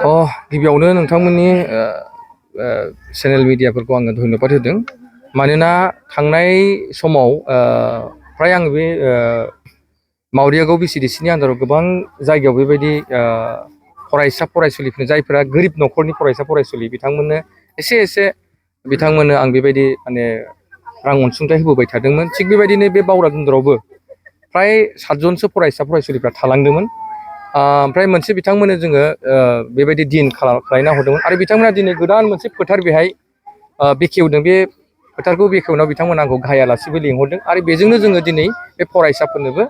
गिबियावनो नोंथांमोननि चेनेल मिडियाफोरखौ आङो धन्यबाद होदों मानोना थांनाय समाव फ्राय आं बे मावरियागाव बिसिडिसिनि आन्दाराव गोबां जायगायाव बेबायदि फरायसा फरायसुलिफोर जायफोरा गोरिब न'खरनि फरायसा फरायसुलि बिथांमोननो एसे बिथांमोननो आं बेबायदि माने रां अनसुंथाइ होबोबाय थादोंमोन थिग बेबायदिनो बे बावरादुन्द्रावबो फ्राय 7 जनसो फरायसा फरायसुलिफ्रा थालांदोंमोन ओमफ्राय मोनसे बिथांमोननो जोङो बेबायदि दिन खालामना हरदोंमोन आरो बिथांमोना दिनै गोदान मोनसे फोथार बेहाय बेखेवदों बे फोथारखौ बेखेवनायाव बिथांमोना आंखौ गाहायालासिबो लिंहरदों आरो बेजोंनो जोङो दिनै बे फरायसाफोरनोबो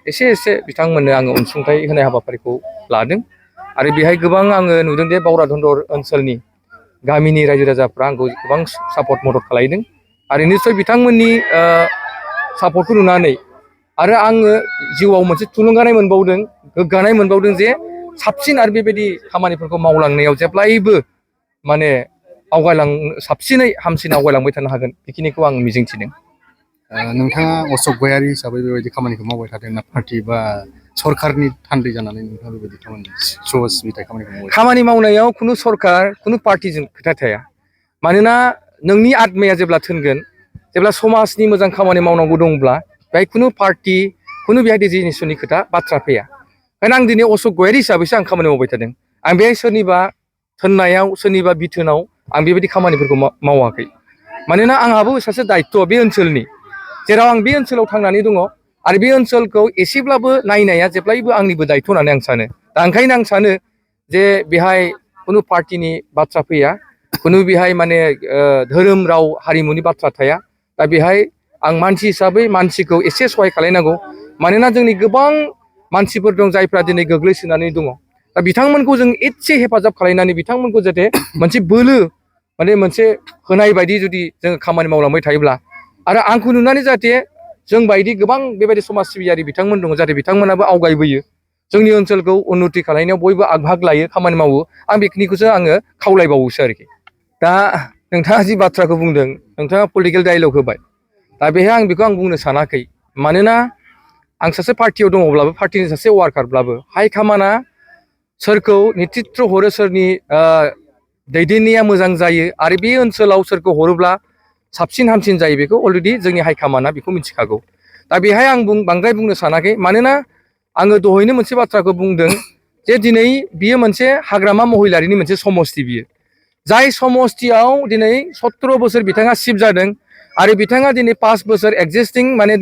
एसे बिथांमोननो आङो अनसुंथाइ होनाय हाबाफारिखौ लादों आरो बेहाय गोबां आङो नुदों दे बावरादुन्द्र ओनसोलनि गामिनि रायजो राजाफ्रा आंखौ गोबां सापर्ट मदद खालामदों आरो निस्सय बिथांमोननि सापर्टखौ नुनानै आरो आङो जिउआव मोनसे थुलुंगानाय मोनबावदों गोग्गानाय मोनबावदों जे साबसिन आरो बेबायदि खामानिफोरखौ मावलांनायाव जेब्लायबो माने साबसिनै हामसिन आवगायलांबाय थानो हागोन बेखिनिखौ आं मिजिंथिदों। नोंथाङा अशक गयारि हिसाबै बेबायदि खामानिखौ मावबाय थादों ना पार्टी बा सरकारनि थान्दै जानानै नोंथाङा बेबायदि खामानि मावनायाव खुनु सरकार खुनु पार्टीजों खोथा थाया मानोना नोंनि आत्माया जेब्ला थोनगोन जेब्ला समाजनि मोजां खामानि मावनांगौ दंब्ला बेहाय खुनु पार्टी खुनु बेहाय डेजिगनेसननि खोथा बाथ्रा फैया ओंखायनो आं दिनै अशक गयारि हिसाबैसो आं खामानि मावबाय थादों आं बे सोरनिबा थोननायाव सोरनिबा बिथोनाव आं बेबायदि खामानिफोरखौ मावाखै मानोना आंहाबो सासे दायित्व बे ओनसोलनि जेराव आं बे ओनसोलाव थांनानै दङ आरो बे ओनसोलखौ एसेब्लाबो नायनाया जेब्लायबो आंनिबो दायित्व होननानै आं सानो दा ओंखायनो आं सानो जे बेहाय खुनु पार्टीनि बाथ्रा फैया खुनु बेहाय माने धोरोम राव हारिमुनि बाथ्रा थाया दा बेहाय आं मानसि हिसाबै मानसिखौ एसे सहाय खालामनांगौ मानोना जोंनि गोबां मानसिफोर दं जायफ्रा दिनै गोग्लैसोनानै दङ दा बिथांमोनखौ जों एसे हेफाजाब खालामनानै बिथांमोनखौ जाहाथे मोनसे बोलो माने मोनसे होनाय बायदि जुदि जोङो खामानि मावलांबाय थायोब्ला आरो आंखौ नुनानै जाहाथे जों बायदि गोबां बेबायदि समाज सिबियारि बिथांमोन दङ जाहाथे बिथांमोनाबो आवगायबोयो जोंनि ओनसोलखौ उन्नति खालामनायाव बयबो आगभाग लायो खामानि मावो आं बेखिनिखौसो आङो खावलायबावोसो आरोखि दा नोंथाङा जि बाथ्राखौ बुंदों नोंथाङा पलिटिकेल डायलग होबाय दा बेहाय आं बेखौ बुंनो सानाखै मानोना आं सासे पार्टियाव दङब्लाबो पार्टिनि सासे वार्कारब्लाबो हाइकमान्डआ सोरखौ नेतृत्व हरो सोरनि दैदेननाया मोजां जायो आरो बे ओनसोलाव सोरखौ हरोब्ला साबसिन हामसिन जायो बेखौ अलरेडि जोंनि हाइकमान्डआ बेखौ मिथिखागौ दा बेहाय आं बांद्राय बुंनो सानाखै मानोना आङो दहायनो मोनसे बाथ्राखौ बुंदों जे दिनै बियो मोनसे हाग्रामा महिलारिनि मोनसे समस्ति बियो जाय समस्तियाव दिनै 17 बोसोर बिथाङा सिफ जादों आरो बिथाङा दिनै 5 बोसोर एक्जिस्टिं माने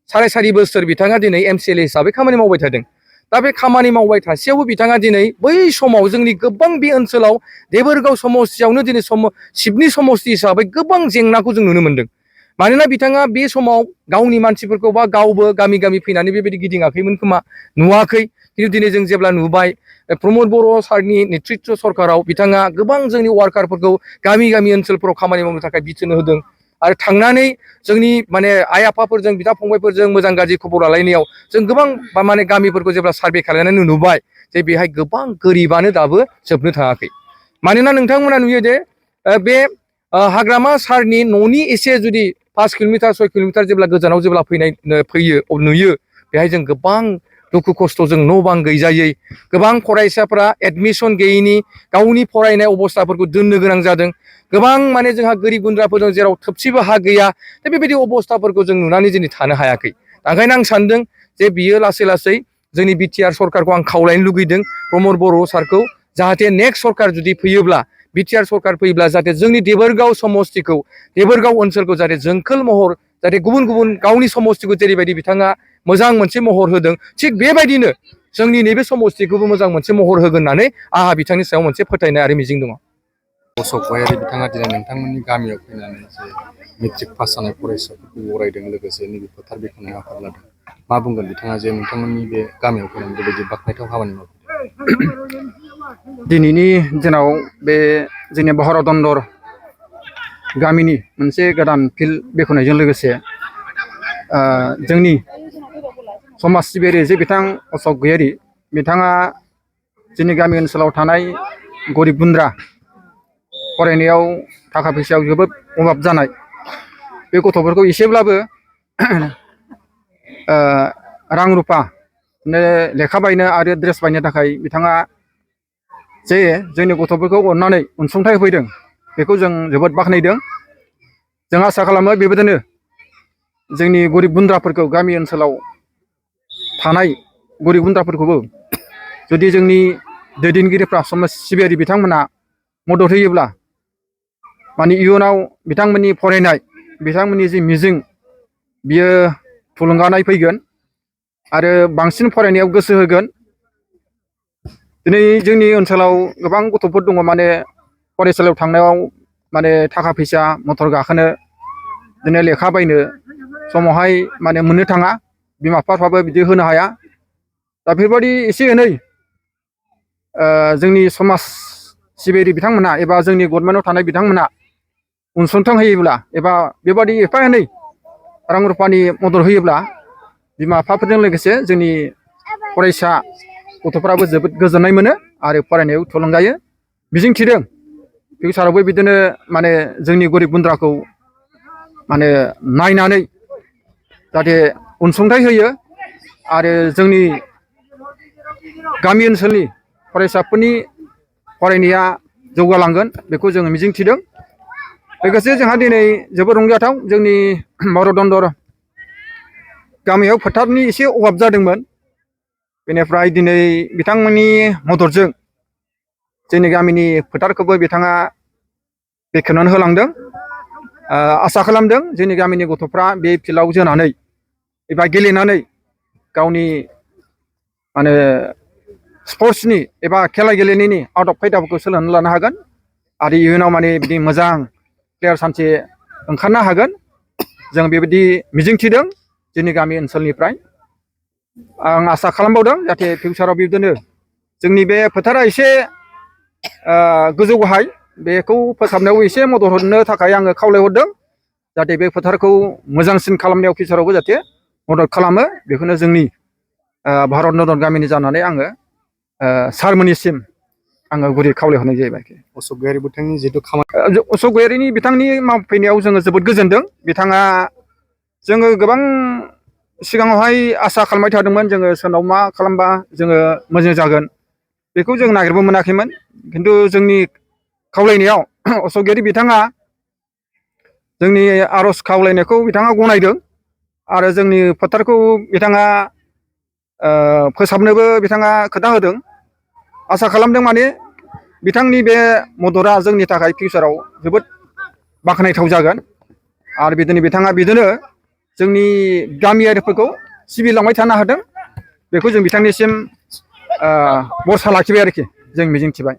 4.5 बोसोर बिथाङा दिनै MCLA हिसाबै खामानि मावबाय थादों दा बे खामानि मावबाय थासेयावबो बिथाङा दिनै बै समाव जोंनि गोबां बे ओनसोलाव देबोरगाव समस्तियावनो दिनै सिफनि समस्ति हिसाबै गोबां जेंनाखौ जों नुनो मोनदों मानोना बिथाङा बे समाव गावनि मानसिफोरखौ बा गावबो गामि गामि फैनानै बेबायदि गिदिङाखैमोन खोमा नुवाखै खिन्थु दिनै जों जेब्ला नुबाय प्रमद बर' सारनि नेतृत्व सरकाराव बिथाङा गोबां जोंनि वार्कारफोरखौ गामि गामि ओनसोलफोराव खामानि मावनो थाखाय बिथोन होदों आरो थांनानै जोंनि माने आइ आफाफोरजों बिदा फंबायफोरजों मोजां गाज्रि खबर लालायनायाव जों गोबां माने गामिफोरखौ जेब्ला सार्भे खालामनानै नुबाय जे बेहाय गोबां गोरिबानो दाबो जोबनो थाङाखै मानोना नोंथांमोना नुयो जे बे हाग्रामा सारनि न'नि एसे जुदि 5 किल'मिटार 6 किल'मिटार जेब्ला गोजानाव जेब्ला फैयो नुयो बेहाय जों गोबां दुखु खस्थ' जों न' बां गैजायै गोबां फरायसाफोरा एडमिसन गैयैनि गावनि फरायनाय अबस्थाफोरखौ दोननो गोनां जादों गोबां माने जोंहा गोरिब गुन्द्राफोर दं जेराव थोबसेबो हा गैया दा बेबायदि अबस्थाफोरखौ जों नुनानै दिनै थानो हायाखै ओंखायनो आं सानदों जे बियो लासै लासै जोंनि बिटिआर सरकारखौ आं खावलायनो लुगैदों प्रमद बर' सारखौ जाहाथे नेक्स्ट सरकार जुदि फैयोब्ला बिटिआर सरकार फैयोब्ला जाहाथे जोंनि देबोरगाव समस्तिखौ देबोरगाव ओनसोलखौ जाहाथे जोंखोल महर जाहाथे गुबुन गुबुन गावनि समस्तिखौ जेरैबायदि बिथाङा मोजां मोनसे महर होदों थिग बेबायदिनो जोंनि नैबे समस्तिखौबो मोजां मोनसे महर होगोन होननानै आंहा बिथांनि सायाव मोनसे फोथायनाय आरो मिजिं दङ। अशक गयारि बिथाङा दिनै नोंथांमोननि गामियाव फैनानै जे मेट्रिक पास जानाय फरायसाफोरखौ बरायदों लोगोसे नैबे फोथार बेखेवनाय हाबाफारि लादों मा बुंगोन बिथाङा जे नोंथांमोननि बे गामियाव फैनानै बेबायदि बाख्नायथाव खामानि मावदों। दिनैनि दिनाव बे जोंनि बावरादुन्द्र गामिनि मोनसे गोदान फिल्ड बेखेवनायजों लोगोसे जोंनि समाज सिबियारि जे बिथां अशक गयारि बिथाङा जोंनि गामि ओनसोलाव थानाय गरिब गुन्द्रा फरायनायाव थाखा फैसायाव जोबोद अभाब जानाय बे गथ'फोरखौ एसेब्लाबो रां रुफा लेखा बायनो आरो ड्रेस बायनो थाखाय बिथाङा जे जोंनि गथ'फोरखौ अननानै अनसुंथाइ होफैदों बेखौ जों जोबोद बाख्नायदों। जों आसा खालामो बेबायदिनो जोंनि गरिब गुन्द्राफोरखौ गामि ओनसोलाव थानाय गरिब गुन्द्राफोरखौबो जुदि जोंनि दैदेनगिरिफ्रा समाज सिबियारि बिथांमोना मदद होयोब्ला माने इयुनाव बिथांमोननि फरायनाय बिथांमोननि जि मिजिं बियो थुलुंगानाय फैगोन आरो बांसिन फरायनायाव गोसो होगोन। दिनै जोंनि ओनसोलाव गोबां गथ'फोर दङ माने फरायसालियाव थांनायाव माने थाखा फैसा मटर गाखोनो बिदिनो लेखा बायनो समावहाय माने मोननो थाङा बिमा बिफाफ्राबो बिदि होनो हाया। दा बेफोरबायदि एसे एनै जोंनि समाज सिबियारि बिथांमोना एबा जोंनि गभर्नमेन्टआव थानाय बिथांमोना अनसुंथाइ होयोब्ला एबा बेबादि एफा एनै रां रुफानि मदद होयोब्ला बिमा बिफाफोरजों लोगोसे जोंनि फरायसा गथ'फ्राबो जोबोद गोजोननाय मोनो आरो फरायनायाव थुलुंगायो। मिजिं थिदों फिउचारावबो बिदिनो माने जोंनि गरिब गुन्द्राखौ माने नायनानै जाहाथे अनसुंथाइ होयो आरो जोंनि गामि ओनसोलनि फरायसाफोरनि फरायनाया जौगालांगोन बेखौ जोङो मिजिं थिदों। लोगोसे जोंहा दिनै जोबोद रंजाथाव जोंनि भरतदन्दर गामियाव फोथारनि एसे अभाब जादोंमोन। बेनिफ्राय दिनै बिथांमोननि मददजों जोंनि गामिनि फोथारखौबो बिथाङा बेखेवनानै होलांदों। आसा खालामदों जोंनि गामिनि गथ'फ्रा बे फिल्डआव जोनानै एबा गेलेनानै गावनि माने स्पर्ट्सनि एबा खेला गेलेनायनि आदब खायदाफोरखौ सोलोंनानै लानो हागोन आरो इयुनाव माने बिदि मोजां प्लेयार सानसे ओंखारनो हागोन जों बेबायदि मिजिं थिदों जोंनि गामि ओनसोलनिफ्राय। आं आसा खालामबावदों जाहाथे फिउचाराव बिदिनो जोंनि बे फोथारा एसे गोजौ गाहाय बेखौ फोसाबनायाव एसे मदद हरनो थाखाय आङो खावलायहरदों जाहाथे बे फोथारखौ मोजांसिन खालामनायाव फिउचारावबो जाहाथे मदद खालामो बेखौनो जोंनि भरतदन्दर गामिनि जानानै आङो सारमोननिसिम आङो गुरै खावलायहरनाय जाहैबाय। अशोक गयारि बिथांनि जिहेतु खामानि अशोक गयारिनि बिथांनि मावफैनायाव जोङो जोबोद गोजोनदों। बिथाङा जोङो गोबां सिगाङावहाय आसा खालामबाय थादोंमोन जोङो सोरनाव मा खालामबा जोङो मोजां जागोन बेखौ जों नागिरबो मोनाखैमोन। खिन्थु जोंनि खावलायनायाव अशोक गयारि बिथाङा जोंनि आर'ज खावलायनायखौ बिथाङा गनायदों आरो जोंनि फोथारखौ बिथाङा फोसाबनोबो बिथाङा खोथा होदों। आसा खालामदों माने बिथांनि बे मददआ जोंनि थाखाय फिउचाराव जोबोद बाख्नायथाव जागोन आरो बिदिनो बिथाङा बिदिनो जोंनि गामियारिफोरखौ सिबिलांबाय थानो हादों बेखौ जों बिथांनिसिम भरसा लाखिबाय आरोखि जों मिजिंथिबाय।